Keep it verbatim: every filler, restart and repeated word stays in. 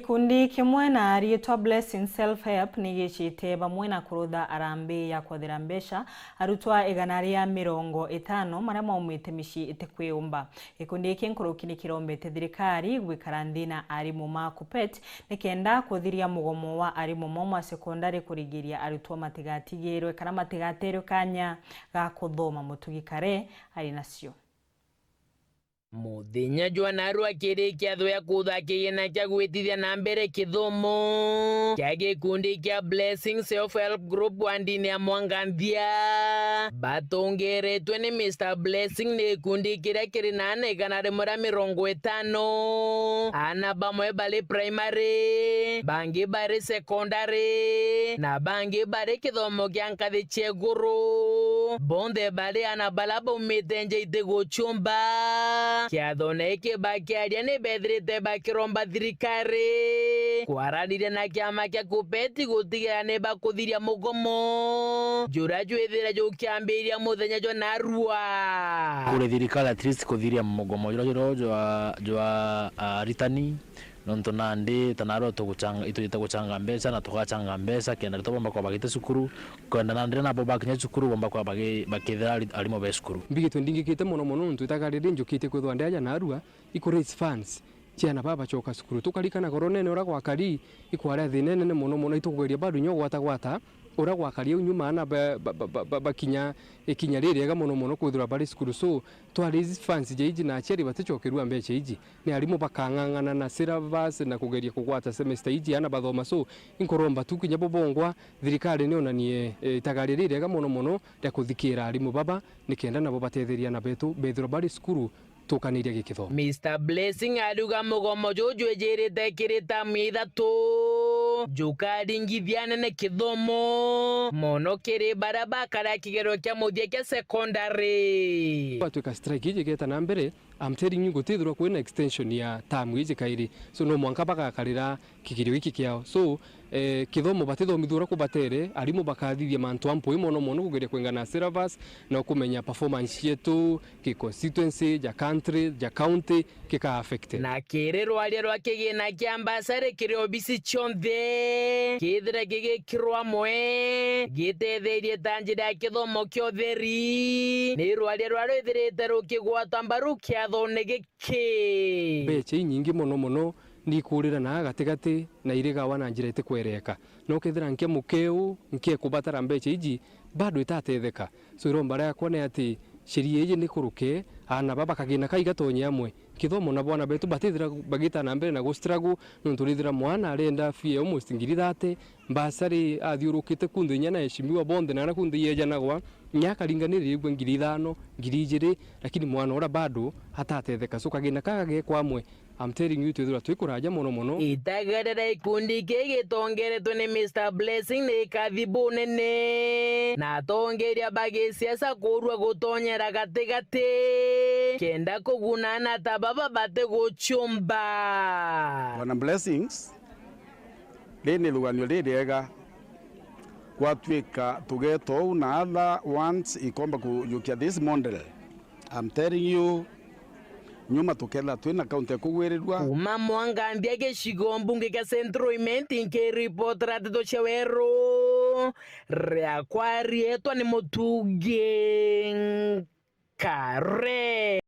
Gikundi kimwe na riitwa Blessing Self Help ni gicite bamwe na kurutha arambi ya kwothera mbeca arutwa igana ria mirongo itano maria maumite micii itikwiumba. Gikundi giki nkuruki ni kirombete thirikari gwikara nthi na arimu ma KUPPET nikenda kuthiria mugomo wa arimu mau ma sekondari kurigiria arutwo matigatigirwe kana matigaterwe kanya ga kuthoma. Mutugi Kare ari nacio. Muthenya jwa narua kiri kiatho gia kutha kigina kia gwitithia na mbere kithomo kia gikundi kia Blessing Self Help Group wa ndini ya Mwanganthia, batongeretwe ni Mister Blessing, ni gikundi kiria kiri na ana igana rimwe ria mirongo itano. Ana bamwe bari primary, bangi bari secondary, na bangi bari kithomo kia nkathi cia iguru. Bonthe bari ana baria baumite nja itigucumba. Kiathone giki bakiaria ni bethirite bakiromba thirikari kwaraniria na kiama kia KUPPET gutigira ni bakuthiria mugomo juria jwithire jukiambiria muthenya jwa narua. Kuri thirikari at least kuthiria mugomo juria, juria jwa, jwa, ah, aritani, nontu nandi ta narua tuguchanga, itujite guchanga mbeca na tugachanga mbeca kenda aritwa bomba kwaba bagite cukuru, kwenda nandi riria nabo bakinya cukuru bomba kwaba bagi-, bakithira ari-, arimu be cukuru. Mbigitwe ndingikite mono mono nontu itaga riri njukitie kwithwa ndi aja narua iku raise funds ciana baba bacoka cukuru. Tukarikana koronene uria gwakari, ikwaria thina inene mono mono, itukugeria bado inya ugwata gwata uria gwakari au nyuma ana ba-, ba-, ba-, ba-, ba-, bakinya ikinya ririega mono mono kwithirwa bari cukuru. So, twa raise funds ja iji na aciari baticokerua mbeca iji, ni arimu bakang'ang'ana na syllabus na kugeria kugwata semester iji ana bathoma. So, inkuromba tu kinya bo bongwa, thirikari nionanie, eh, itagari ririega mono mono ria kuthikira arimu baba, nikenda nabo batetheria ana betu bethirwa bari cukuru tukaniria gikithomo. Mister Blessing ariuga mugomo juju jwijirite kiri tamu ithatu, jukaringithia anene kithomo, mono kiri baria bakaria kigerio kia muthia kia secondary. Gwatwika strike iji igeta na mbere, I'm telling you, gutithirwa kwina extension ya tamu iji kairi. So, no mwanka bagakarira kigerio giki kiao. So, eh, kithomo batithomithua uria kubatere, arimu bakathithia mantu a mpwi mono mono kugeria kwingana syllabus na kumenya performance cietu, ki constituency, ja country, ja county, kika affected. Na kiri rwaria rwa kigina kia mbasari kiri obisi cionthe, kithire gigikirwa amwe, gitetherie ta njira ya kithomo kia utheri, ni rwaria rwa rwithirite rukigwata mbaru kiathone giki. Mbeca inyingi mono mono ni ikurira na gatigati na irigawa na njira itikwereka. Na ukethira nkia mukeu, nkia kubatara mbeca iji, bado itatetheka. So, iromba riakwa ni ati sheria iji ni kuruke, ana baba kagina kai gatonye amwe. Kithomo na bwana betu batithira bagita na mbere na gu struggle, nontu urithira mwana arenda fee ya almost ngiri thate, mbasari athiurukite kunthe inya na eshimiwa bonthe na na kunthe yejanagwa, nya akaringanirira igwe ngiri ithano, ngiri ijiri, lakini mwana uria bado atatetheka. So, kagina kaka gekwa amwe, I'm telling you, twithirwa twi kuraja mono mono. Itagere ria gikundi kii gitongeretwe ni Mister Blessing ni ikathi bunene, na atongeria ba gisiasa kurua gutonyera gatigati, kenda kuguna ana ta baba batigucumba. Bwana Blessings, riri ni ruganio ririega, gwatwika tugeta uu na other ones ikomba kujukia this model. I'm telling you, nyuma tukethira twina kaunti ya kugwirirua. Kuma Mwanganthia gicigo mbunge kia Central Imenti, nkiripotera ndeto cia weru, riakwa rietwa ni Mutugi Nkare.